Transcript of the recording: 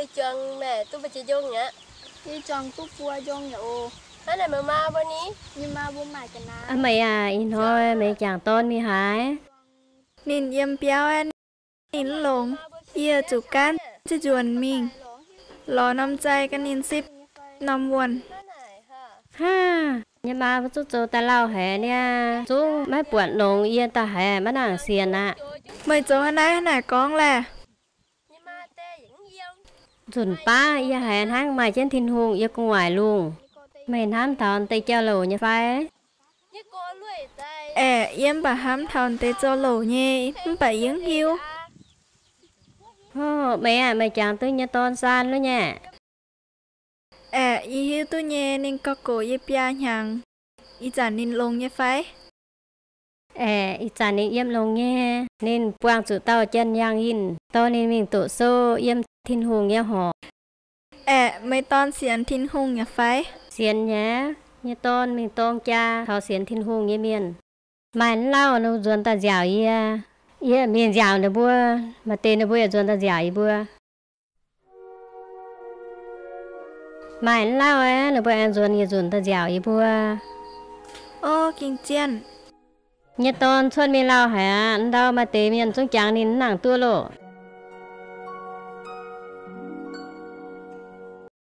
Meih aac, ih hnoi meih jangc dorn mingh haaix? Ninh yiem biauv aeqv, ninh mv longx. Yie zuqc gaanv ziqv nzuonx mingh lorz norm zei gan ninh sipv norm wuonh. Haa, yie maa mbuo zungv zoux daaih lauh haic niaa, zungv maiv buatc longx yie daaih haiz maiv nangc sienx aqv. Meih zoux haaix naaiv hnangv naaic gorngv laeh? Nzunc baav yie haiz hnangv maaih jienv Tin-Hungh yiem gu'nguaaic lungh. Meih hnamv taux deix jauv-louc nyei fai? Aeqv, yie mv baac hnamv taux deix zoux louc nyei, mv baac yie mv hiuv. Ov, meih aah, meih jangx duqv nyei dorn saan wuov nyei? Aeqv, yie hiuv duqv nyei, ninh gauh gox yie biaa hnyangx. Ih zanc ninh longx nyei fai? Aeqv, ih zanc ninh yiem longx nyei. Ninh buangh zuqc dauh janx-yangh yinh dorh ninh mingh doqc sou yiem Tin-Hungh nyei horc. Aeqv, meih dorn sienx Tin-Hungh nyei fai? Sienx nyei. Nyei dorn mingh dorng jaa taux sienx Tin-Hungh nyei mienh. Maaih mv lauh ninh nzuonx daaih nziaauc yie, yie mingh nziaauc ninh mbuo. Maaih deix ninh mbuo yaac nzuonx daaih nziaauc yie mbuo. Maaih mv lauh aeqv, ninh mbuo aengx nzuonx yietc nzunc daaih nziaauc yie mbuo. O, gengh zienh. Nyei dorn cuotv mingh lauh haic aqv. Ndau maaih deix mienh zungv jangx ninh mv nangc duqv loh.